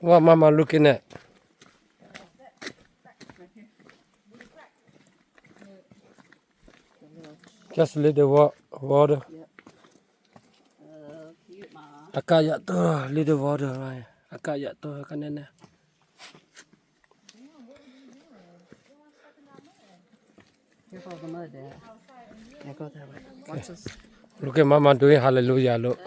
What, Mama, looking at? Just little wa-, water. Aˉ kaˆ yaꞈ tuˬ, little water. Aˉ kaˆ yaꞈ tuˬ ka ne ne. Look at Mama doing hallelujah lo.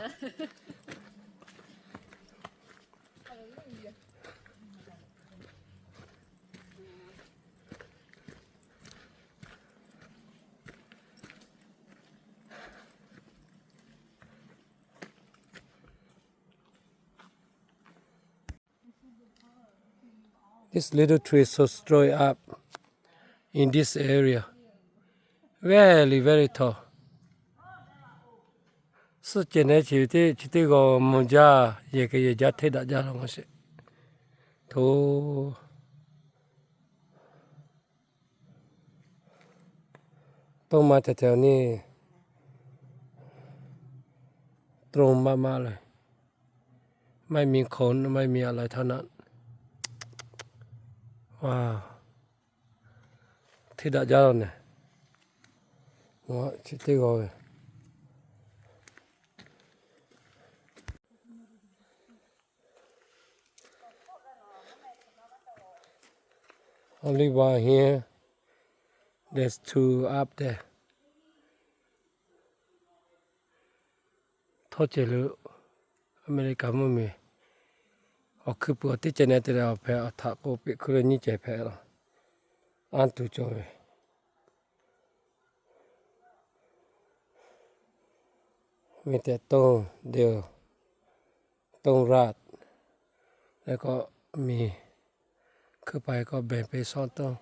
This little tree is so straight up in this area. Very, very tall. Suhˉ ceh neh chi teˇ, chi teˇ g'aw mvuh jaˇ, yehˬ keh yehˬ jaˇ hteˇ daꞈ jaˇ la maˇ sheˍ. Hto. Toˇ maˇ ca ca neˇ, tron maˇ maˇ le, maˇ heˆ mi hk'aw maˇ heˆ mi a lai htaˇ naˆ, hteˇ daꞈ jaˇ la neh, chi teˇ g'aw ve. Only one here. There's two up there. Htawˇ ceh lo, America mvuhˇ miˬ awˬ hkui pui awˬ teˇ ceh neh te leh awˬ hpehꞈ, awˬ htaꞈ k'o peꞈ hkuˇ leh nyiˇ ceh hpehꞈ la. Anˇ tuˬ cawˬ ve. Miˬ tehꞈ toˇ deˬ, toˇ raꞈ, leh k'awꞈ miˬ hkui pa e k'awꞈ behˬ peˇ shawˉ toˇ.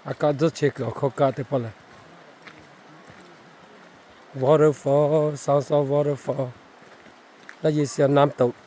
Aˉ kaˆ tzuhˇ chehˇ kuiˬ awˬ hkawˇ kaˆ teˇ pawˆ lehˬ, waterfall, sound of waterfall. Naˆ yeˬ shiˍ a naˆ toꞈ.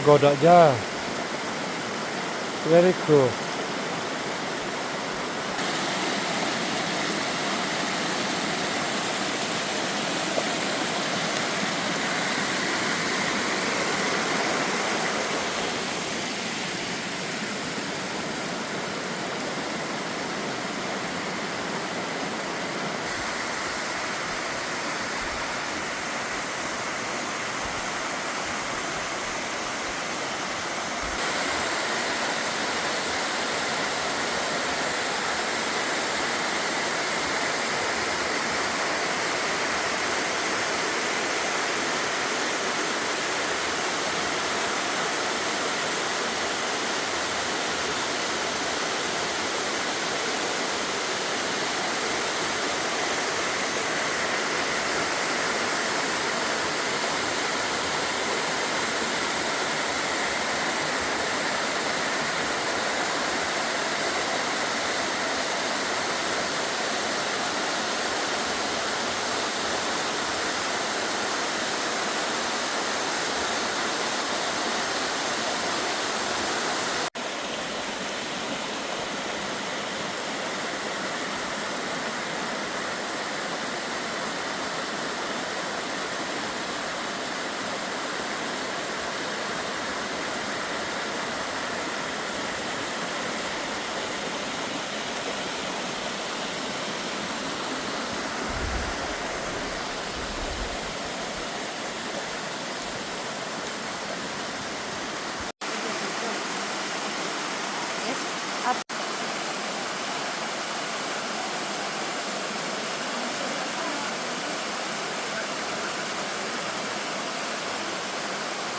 Gawˬ daꞈ jaˇ. Very cool.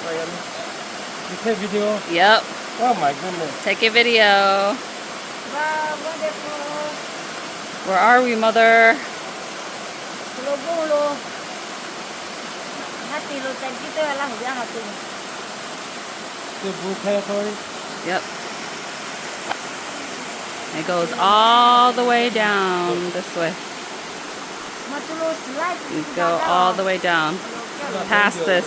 You take video? Yep. Oh my goodness. Taking video. Wow, wonderful. Where are we, mother? Lo bu lo. Hachi lo ta ji te la hu ya hachi. The blue territory? Yep. It goes all the way down this way. You go all the way down, past this.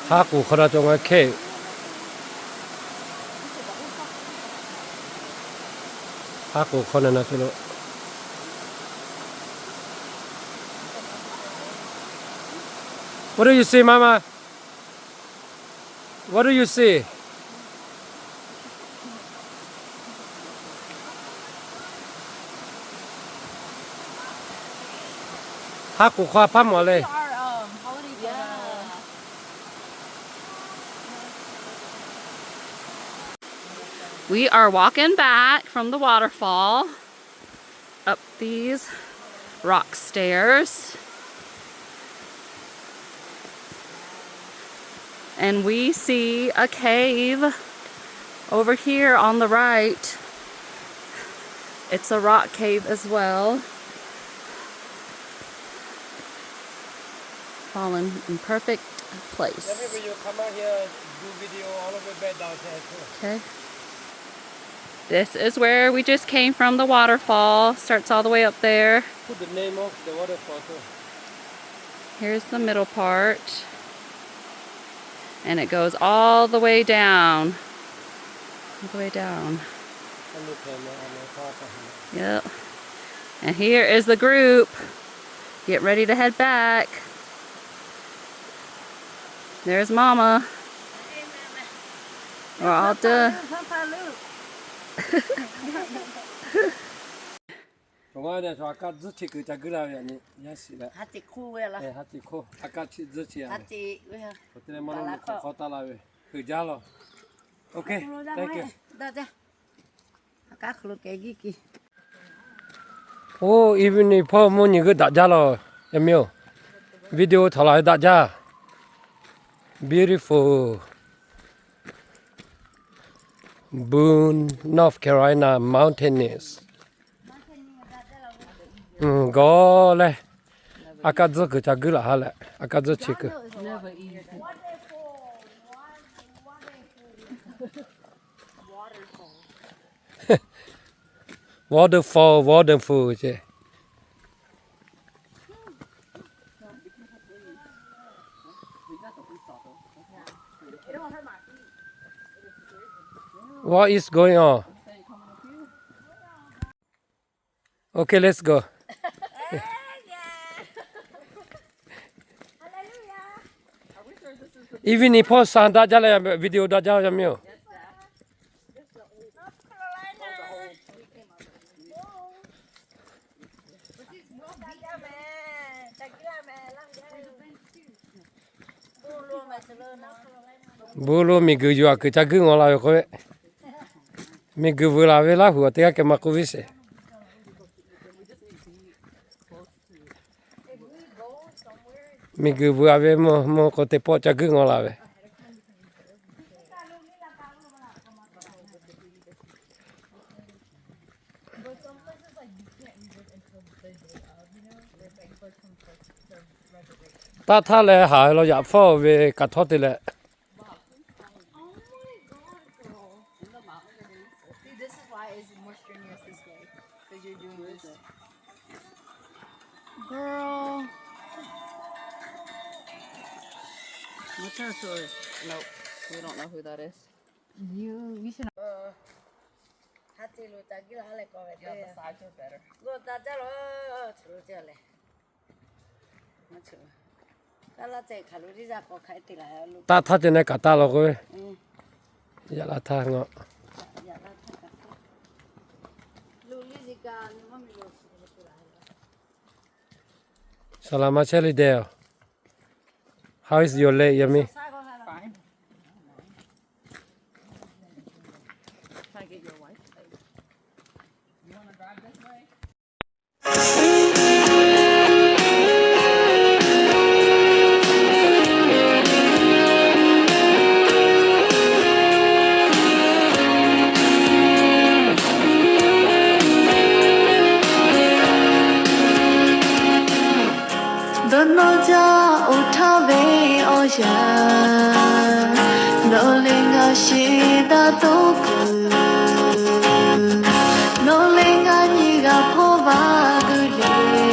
Haˉ k'oˍ hk'aw na cawˬ ngaˬ hkehˇ. Haˉ k'oˍ hk'aw na na cawˬ lo. What do you see, Mama? What do you see? Haˉ k'oˍ hk'aw a hpaˇ mawˬ le. We are walking back from the waterfall up these rock stairs. And we see a cave over here on the right. It's a rock cave as well. Fallen in perfect place. Everywhere you come out here, do video all the way back down here too. Okay. This is where we just came from, the waterfall. Starts all the way up there. Put the name of the waterfall too. Here's the middle part. And it goes all the way down. All the way down. Yep. And here is the group. Get ready to head back. There's Mama. We're all done. Cawˬ ngaˬ ve a kaˇ tzuhˇ chi kuiˬ ca guˇ la ve a nyi yaˇ shiˍ leh. Haˉ teꞈ hk'oˆ ve la. Haˉ teꞈ hk'oˆ a kaˇ chi tzuhˇ chi a. Awˬ te leh maˇ lo hk'aw taˇ la ve. Heuˬ jaˇ lawˬ. Okay, thank you. Oˇ, evening hpawˇ mvuhˇ nyi g'euˆ daꞈ jaˇ lawˬ. Yaˇ miˇ-oˬ, video htawnˍ la ve daꞈ jaˇ. Beautiful Boone, North Carolina mountains. Gawˬ leh, a kaˇ tzuhˇ kuiˬ ca guˇ laꞈ ha leh, a kaˇ tzuhˇ chi kuiˬ. Waterfall, wonderful ce. What is going on? Okay, let's go. Evening hpawˇ shaˍ daꞈ jaˇ leh, video daꞈ jaˇ yaˇ miˇ-oˬ. Bon lo miˬguiˬ yuˬ a kuiˬ ca guiˇ ngawˬ la ve k'oˆ ve, miˬguiˬ vuiˬ laˬ ve Laˇ huˍ awˬ teˇ g'aˇ keh ma k'oˆ viˉ sheˍ. Miˬguiˬ vuiˬ a ve mvuhˇ k'o teˇ pawˆ ca guiˇ ngawˬ la ve. Taˇ htaˇ leh haˍ ve law yaꞈ hpawˇ ve kaꞈ htawˇ te leh. See, this is why it's more strenuous this way, 'cause you're doing this. Girl. What's that story? Nope. We don't know who that is. You, we should. Haˉ teꞈ lo ca giˇ la leh k'awꞈ ve. Yeah, the sides are better. G'awˇ taˇ jaˇ lawˬ, chi lo jaˇ leh. Taˇ htaˇ ceh neh kaꞈ taˇ lawˬ k'oˆ ve. Yaꞈ la htaˇ ngaˬ. Saˍ laˍ ma chehˇ le deh-oˬ. How is your leg, yaˇ miˇ? yaˇ, nawˬ lehˬ ngaˬ shiˍ daꞈ toˉ kuiˬ, nawˬ lehˬ ngaˬ nyi g'a hpawˇ vaˇ kuiˬ le,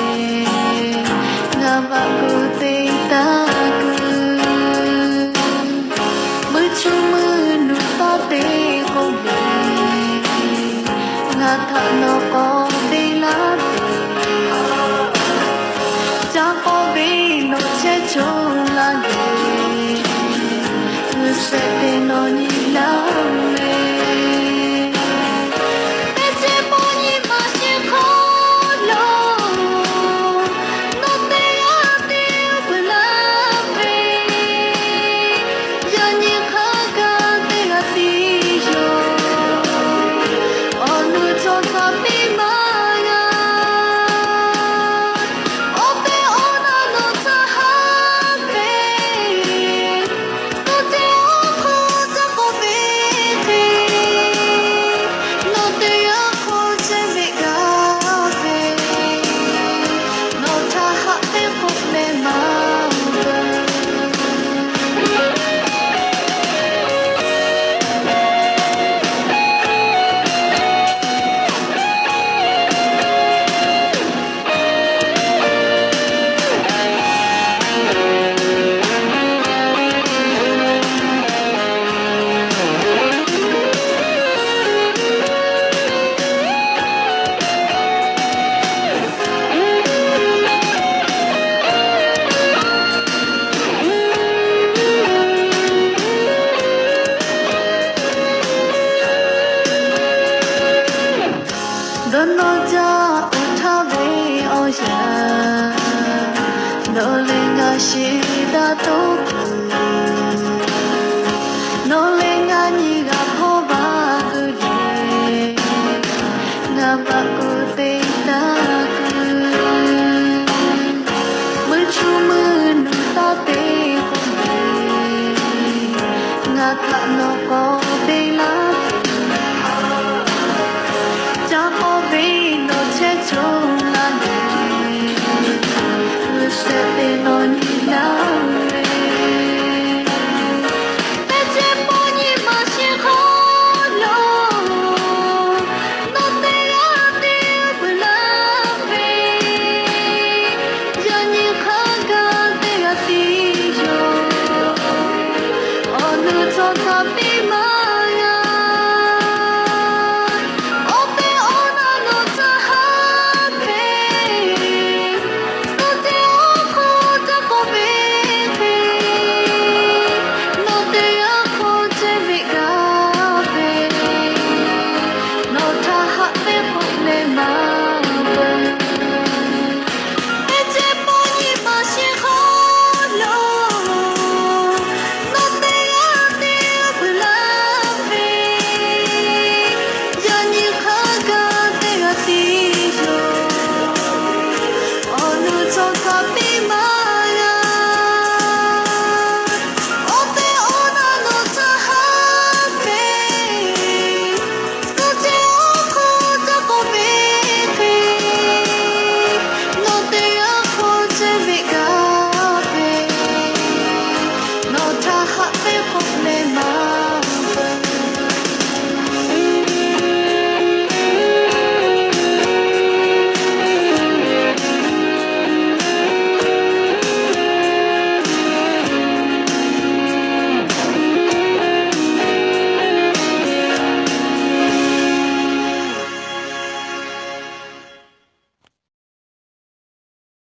ngaˬ vaꞈ kuˬ te taˇ kuiˬ, meuˇ chuˇ meuˇ nuˬ taˇ te k'o le, ngaˬ htaꞈ nawˬ k'awꞈ te laˇ ve, ca k'awˇ ve nawˬ chehˇ choˬ laˇ le, g'uiˬ shehˍ te nawˬ nyi laˇ ve, teˇ ceuˬ paw nyi ma shiˍ hk'aw lo, nawˬ te g'a te peuˬ laˇ ve, yaꞈ nyi hk'a gaˬ teˇ g'aˇ tiˉ yoˬ. Awˬ nu chaw htaꞈ piˇ maˇ g'a, awˬ te awˬ na nawˬ htaꞈ haꞈ ve, nawˬ te awˬ hk'aw ca k'oˆ ve hk'e, nawˬ te awˬ hk'aw chehˇ ve g'a ve, nawˬ htaꞈ haꞈ te k'oˆ leh maˇ Dawˇ nawˇ jaˇ uˬ htaˇ ve awˬ yanˇ, nawˬ lehˬ ngaˬ shiˍ daꞈ toˉ kuiˬ, nawˬ lehˬ ngaˬ nyi g'a hpawˇ vaˇ kuiˬ le, ngaˬ vaꞈ kuˬ te taˇ kuiˬ, meuˇ chuˇ meuˇ nuˬ taˇ te k'o le, ngaˬ htaꞈ nawˬ k'awꞈ